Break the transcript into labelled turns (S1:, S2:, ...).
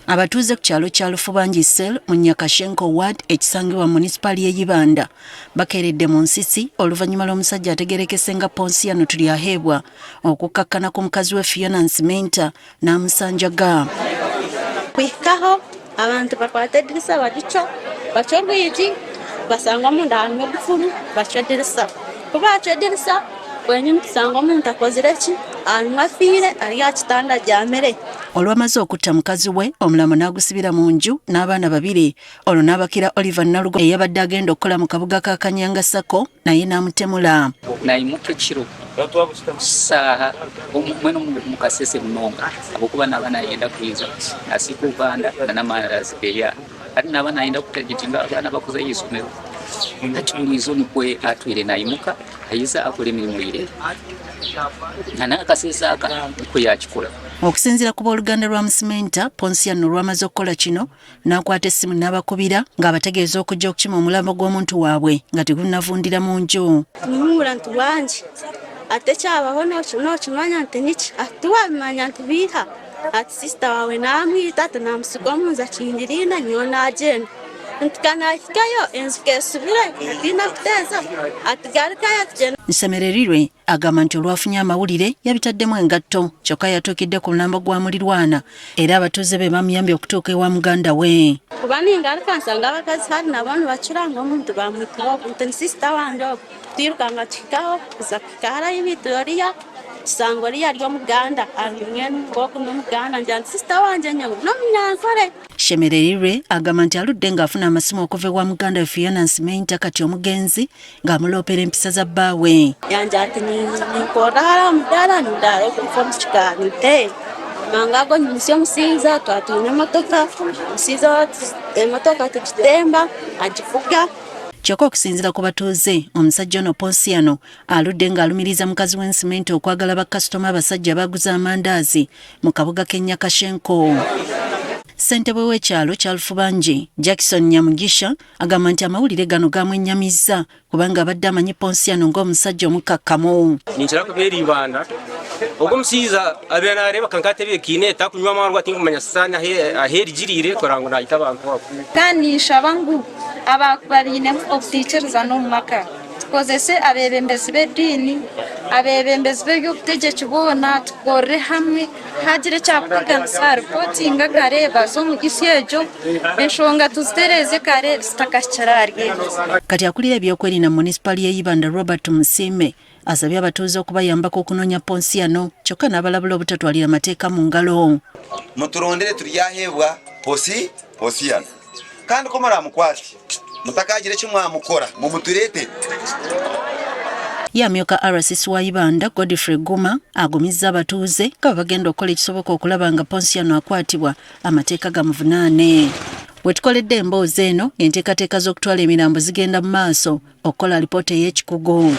S1: Abatuuze ku kyalo kya Lufubangi Cell mu Nyakashenko Ward ekisangibwa mu munisipaali y'e Ibanda bakeeredde mu nsisi oluvannyuma lw'omusajja ategerekese nga Ponsiano Turyaheebwa okukkakkana ku mukazi we Fiona Nsimenta n'amusanjaga.
S2: Kuhikaho abantu bakwata edirisa bagicwa, bacwa orwigi, basanga omunda harimu egufuru, bacwa edirisa. Ku bacwa edirisa, wenyini tusanga omuntu akozire ki? Arimu afiire ari aha kitanda abyamire.
S1: Olwamaze okutta mukazi we omulambo n'agusibira mu nju n'abaana babiri olwo n'abakira Oliver Nalugo eyabadde agenda okukola mu kabuga ka Kanyanga Sacco naye n'amutemula.
S3: Naimuka ekiro saaha mwena mukasese munonga ahabwokuba naba nayenda kwiza nasiika obubanda na n'amandazi erya hati naba nayenda kutagitinga abaana bakuza ahaisomero hati buriizo nikwo atwire naimuka ayiza akora emirimo ye na n'akasese aka nikwo yakikora.
S1: Okusinziira ku booluganda lwa Musimenta, Ponsiano olwamaze okukola kino n'akwata essimu n'abakubira ng'abategeeza okujja okukima omulambo gw'omuntu waabwe nga tegunnavundira mu nju.
S2: Tumuhura nti wangi ate ekyabaho nokimanya nti niki ati tiwabimanya nti biiha ati sisita waawe namwita ati namusiga omunju akingiriine nyowe nagyenda nti kanahikayo enju kesubire hatiine akuteeza ati garukayo tugyende.
S1: Nshemererirwe Agamba nti olwafunye amawulire yabitaddemu engatto kyokka yatuukidde ku mulambo gwa mulirwana era abatuuze be bamuyambye okutuuka ewa muganda we.
S2: Kuba ningaruka nsanga abakazi hari nabo nibacura ngu omuntu bamwitire ogu nti ni sisita wangye ogu. Twirukanga tuhikaho kuza kuhika hariya ahi baitire oriya tusanga oriya ari omuganda ari mbwenu ogu n'omuganda ngira nti sisita wangye nyowe n'omunyankore.
S1: Shemererirwe agamba nti aludde ng'afuna amasimu okuva ewa muganda we Fiona Nsimenta kati omugenzi ng'amuloopera empisa za bbaawe.
S2: Yangira ati ninkorra hare aha mudaara nindaara ogu omu kikaari nte mangu ago nyimutsya omushaija twaba twine emotoka omushaija emotoka tugitemba agivuga.
S1: Kyokka okusinziira ku batuuze, omusajja ono Ponsiano aludde ng'alumiriza mukazi we Nsimenta okwagala bakasitoma abasajja abaguza amandaazi mu kabuga k'e Nyakashenko. Ssentebe w'ekyalo kya Lufubangi, Jackson Nyamugisha agamba nti amawulire gano gamwennyamizza kubanga abadde amanyi Ponsiano ng'omusajja omukkakkamu.
S4: Ninkira kubeera Ibanda. Ogwo omushaija abeire nareebeka nk'atebeekaine, takunywa amarwa, tinkumanya sitaane ahu erigiriire kureba ngu naita abantu abo.
S5: Kandi ninshaba ngu abakuba bainemu obutaikirizana omu maka, tukozese abeebembezi b'ediini, abeebembezi b'eby'obutegyeki boona tukorere hamwe, haagira ekyakuteganisa ripootinga kare baze omu isi egyo, enshonga tuzitereeze kare zitakahikire ahari ebyo.
S1: Kati akulira ebyokwerinda mu munisipaali y'e Ibanda Robert Tumusiime asabye abatuuze okubayambako okunoonya Ponsiano kyokka n'abalabula obutatwalira mateeka mu ngalo.
S6: Muturondere turyaheebwa Ponsiano kandi ku muraamukwate mutakagira eki mwamukora mumutureetere.
S1: Ye amyuka RCC wa Ibanda Godfrey Guma agumizza abatuuze nga bwe bagenda okukola ekisoboka okulaba nga Ponsiano akwatibwa amateeka gamuvunaane. We tukoledde emboozi eno ng'enteekateeka z'okutwala emirambo zigenda mu maaso okukola alipoota ey'ekikugu.